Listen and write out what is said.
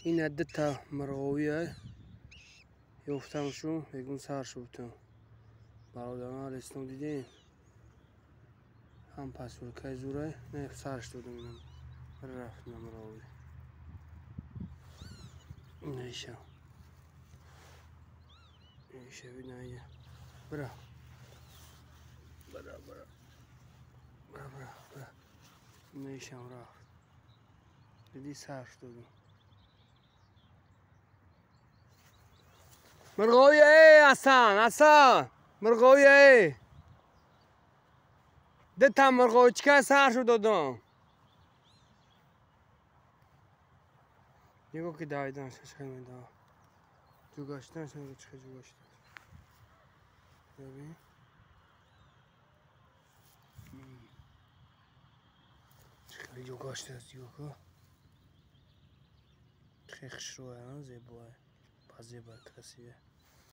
Ина дута мурғовия ёфтам шу, бегун сар шудтам. Бародарон алислом дидем. Ҳам пасулкаи зурай, не сарш додам инам. Рафт на мурғови. Инаиша. Инаиша бинаия. Бира. Бира, бира. Бира, бира, бира. Инаишам рафт. Диди сарш додам. Мурғови эй Асан, Асан, мурғови эй. Дута мурғовичка сар шуд додам. Нигоҳ ки давидан чӣ медава. Ҷугаштан чӣ ҷугаштан. Бибин. Чӣ хеле ҷугаштааст нигоҳ ку. Хеле хушрӯя, зебоя. Базеба красивая.